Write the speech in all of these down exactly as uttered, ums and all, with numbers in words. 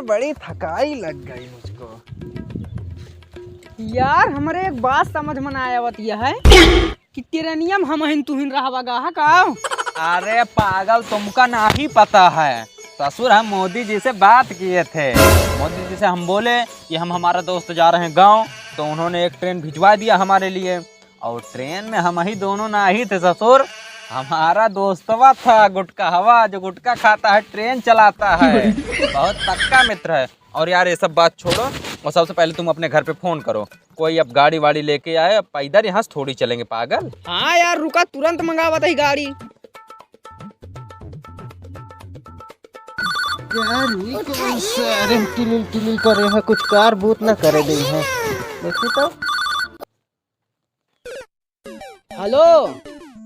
बड़ी थकाई लग गई मुझको। यार, हमरे एक बात समझ में ना आवत यह है कि ट्रेनिया में हमहिन तुहिन रहवा गाहक आओ। अरे पागल, तुमका नहीं पता है ससुर, हम मोदी जी से बात किए थे। मोदी जी से हम बोले कि हम, हमारा दोस्त जा रहे हैं गाँव, तो उन्होंने एक ट्रेन भिजवा दिया हमारे लिए। और ट्रेन में हम ही दोनों ना ही थे ससुर, हमारा दोस्तवा था गुटकहवा, जो गुटखा खाता है, ट्रेन चलाता है, बहुत पक्का मित्र है। और यार, ये सब बात छोड़ो, और सबसे पहले तुम अपने घर पे फोन करो, कोई अब गाड़ी वाड़ी लेके आए, अब पैदल यहाँ से थोड़ी चलेंगे पागल। हाँ यार, रुका, तुरंत मंगावत ही गाड़ी। यार, ये कौन सा, अरे, टिलिल टिलिल करे है, कुछ कार बूत ना करे दे है। देखी तो। हेलो।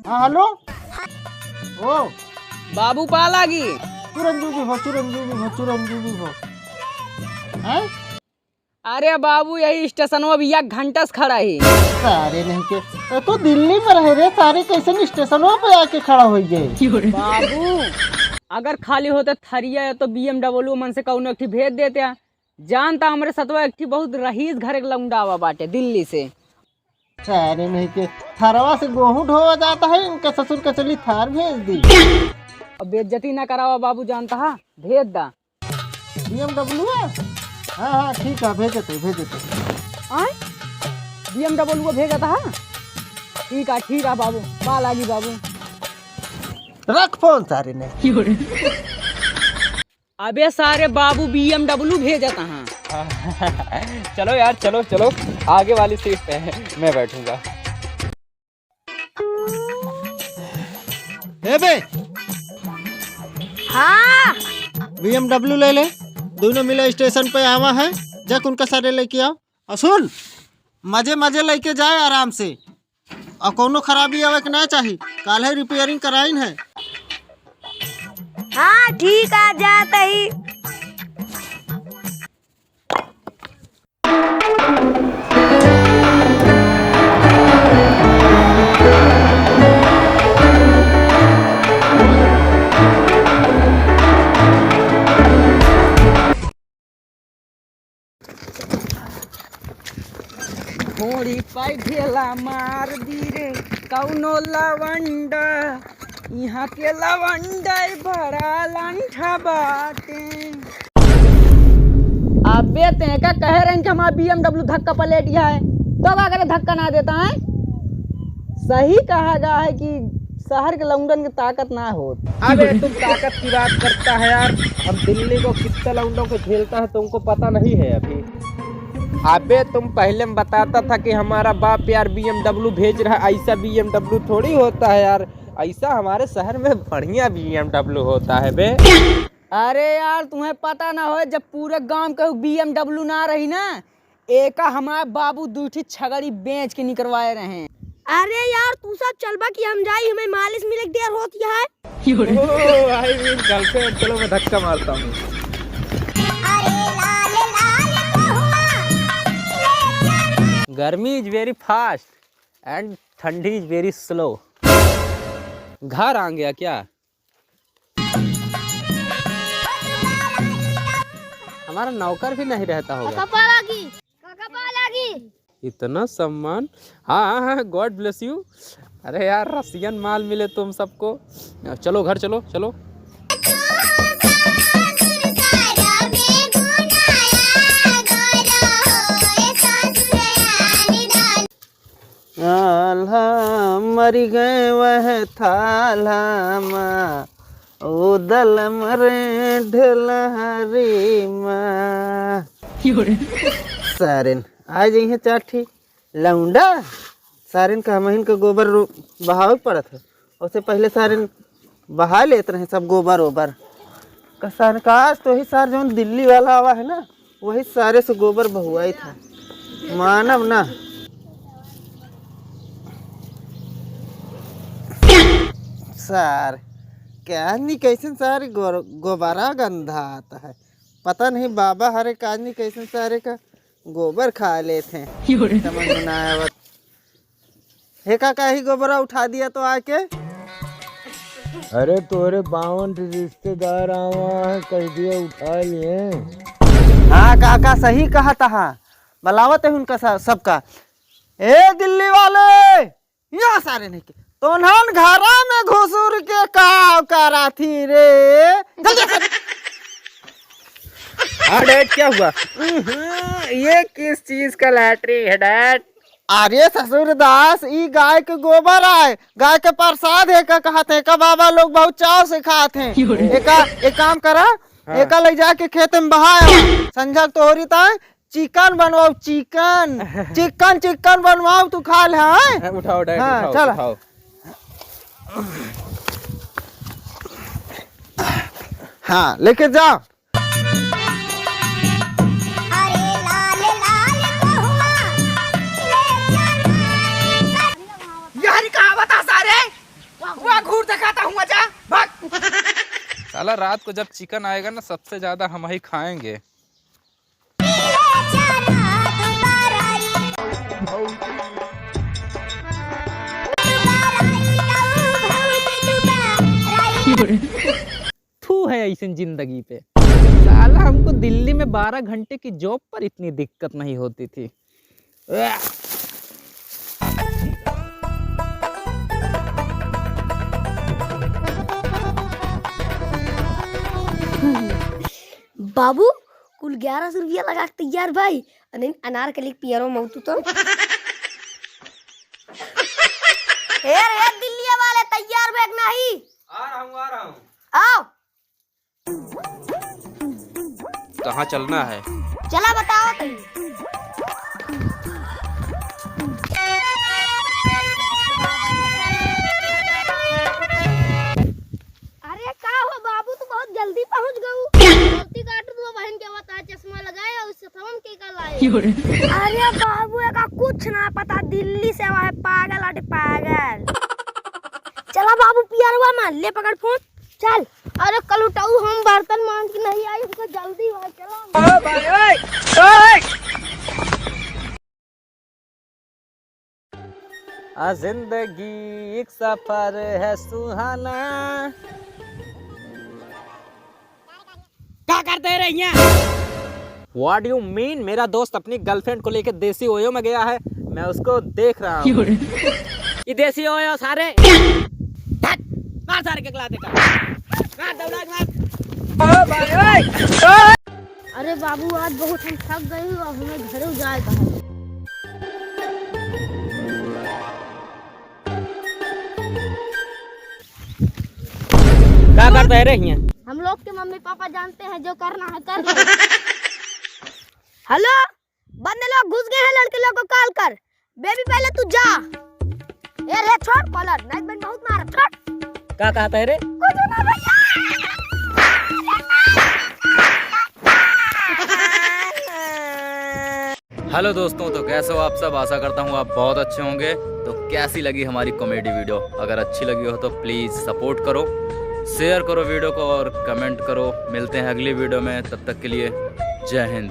हाँ, हेलो। ओ। बाबू पा लागी। चुरंजीवी हो, चुरंजीवी हो, चुरंजीवी हो। हैं? अरे बाबू, यही स्टेशनवा भी एक घंटा से खड़ा ही। सारे नहीं के, ये तो दिल्ली में रहे रे, सारे कैसे स्टेशनवा पे आके खड़ा हो गए? बाबू, अगर खाली होते थरिया या तो B M W मन से कौनो एक ठी भेज देते। जानता हमरे सतवा एक ठी बहुत रईस घर के लौंडा आवा बाटे दिल्ली से। सारे नहीं के, थरवा से गोहूं ढोवा जाता है, इनका ससुर का चली थार भेज दी। अब बेइज्जती ना करावा बाबू, जानता है, भेज दा। B M W है? हाँ, हाँ, ठीक है, भेजते, भेजते। आय? B M W भेजता है? ठीक है, ठीक है बाबू, पा लागी बाबू। रख फोन सारे ने। अबे सारे बाबू, B M W भेजता है। चलो यार, चलो, चलो, आगे वाली सीट पे मैं बैठूंगा। ए बे, हाँ। B M W ले ले, दोनों मिला स्टेशन पे आवा है, जा उनका सारे लेके आओ। और सुन, मजे मजे लेके जाए आराम से, और कौनो खराबी आवे के ना चाही, काल्हे रिपेयरिंग कराइन है। हाँ ठीक, आ जात ही। घोड़ी पाई ढेला मार दी रे कौनो लवंडा, यहाँ के लवंडा बड़ा लंठा बाटे। अबे तें का कहे रहे कि हमारा B M W धक्का पलेट गया है, तो का करे धक्का ना देता है? सही कहा गया है कि शहर के लौंडन के ताकत ना होत। अबे तुम ताकत की बात करता है यार, हम दिल्ली को कितना लौंडों को झेलता है तुमको पता नहीं है अभी। अबे तुम पहले में बताता था कि हमारा बाप यार B M W भेज रहा है, ऐसा B M W थोड़ी होता है यार, ऐसा हमारे शहर में बढ़िया B M W होता है बे। अरे यार, तुम्हें पता ना हो, जब पूरे गांव के B M W ना रही ना, एका हमार बाबू दू ठी छगड़ी बेच के निकरवाए रहे। अरे यार, तू सब चलबा कि हम जाई, हमें मालिश मिले के देर होत है। ओ, I mean girlfriend, चलो मैं धक्का मारता हूँ। गर्मी is very fast and ठंडी is very slow। घर आ गया क्या? हमारा नौकर भी नहीं रहता होगा। काका पा लागी, काका पा लागी। इतना सम्मान। हाँ, हाँ, हाँ, God bless you। अरे यार, रसियन माल मिले तुम सबको। चलो घर चलो, चलो। आल्हा मरि गए वह थाल्हा मा, उदल मरे ढेलहरी मा। सारेन, आ जइहें चार ठी लौंडा। सारेन का हमहिन का गोबर रो-, बहावे के पड़त है। ओसे पहिले सारेन बहा लेत रहे सब गोबर ओबर। का सारे का आज तो ही सार जौन दिल्ली वाला आवा है ना, वही सारे से गोबर बहुआई था। मानव ना। सार, क्या नहीं कैसन सारे गो-, गोबरा गंधा आता है। पता नहीं बाबा हरे का नहीं कैसन सारे का गोबर खा लेत हैं। समझ में ना आवत। हे काका, ही गोबरा उठा दिया तो आके। अरे तोरे बावन रिश्तेदार आवा है, कह दिया उठा लिए। का, का सही कहत हा, बलावत है उनका सा-, सबका। ए दिल्ली वाले, यहाँ सारे नहीं के, तोन्हन घरा में घुसुर के का करा थी रे? जल्दी से। हाँ डैड, क्या हुआ? उहुं, ये किस चीज का लैट्रिन है डैड? अरे ससुर दास, ई गाय के गोबर आय, गाय के प्रसाद है का कहत है का, बाबा लोग बहुत चाव से खात हैं। एका, एक काम करा, हाँ। एका ले जाके खेत में बहाया, संझा के तोहरी ताय चिकन बनवाओ, चिकन, चिकन, चिकन बनवाओ, तू खा ले, हाँ? हाँ, उठाओ डैड, हाँ, उठाओ, चल। उठाओ। हाँ, लेके जा। यहरी कहावत है सारे, वहाँ घूर दिखाता हूँ, जा, भाग। साला रात को जब चिकन आएगा ना, सबसे ज्यादा हम ही खाएंगे। थू है ऐसन जिंदगी पे। साला हमको दिल्ली में बारह घंटे की जॉब पर इतनी दिक्कत नहीं होती थी। बाबू, कुल ग्यारह सौ रुपया लगा के तैयार भाई, अनिन अनारकली के पियरो मऊ तू तो। ए रे दिल्ली वाले, तैयार बैग नहीं? आ रहा हूँ, आ रहा हूँ। आओ। कहाँ चलना है? चला बताओ तनी। अरे का हो बाबू, तू बहुत जल्दी पहुँच गऊ। गलती काटू तू बहन के बता, चश्मा लगाए और सथवन के का लाए। अरे बाबू, एका कुछ ना पता, दिल्ली से आवा है पागल, अरे पागल। चला बाबू पियरवा में, ले पकड़ फोन, चल। अरे कलुटाऊ, हम बर्तन मांज के नहीं आई, हमको जल्दी हुआ, चला। ओ भाई, ओए, ओए। आ जिंदगी एक सफर है सुहाना। क्या करते रहे यहाँ? What you mean? मेरा दोस्त अपनी गर्लफ्रेंड को लेकर देसी ओयो में गया है, मैं उसको देख रहा हूँ। ये देसी ओयो सारे। धत! मार सारे के गला देखा। मार दौड़ा के मार। अरे बाबू, आज बहुत हम थक गए हैं, अब हमें घरे जाए का है। का करता है रे हियां? हम लोग के मम्मी पापा जानते हैं, जो करना है कर लो। हेलो, बंदे लोग घुस गए हैं, लड़के लोग को कॉल कर। बेबी पहले तू जा। ए रे छोड़ कॉलर, नहीं बन बहुत मार छोड़। का कहता है रे? कुछ ना भैया। हेलो दोस्तों, तो कैसे हो आप सब? आशा करता हूँ आप बहुत अच्छे होंगे। तो कैसी लगी हमारी कॉमेडी वीडियो? अगर अच्छी लगी हो तो प्लीज सपोर्ट करो, शेयर करो वीडियो को और कमेंट करो। मिलते हैं अगली वीडियो में, तब तक के लिए जय हिंद।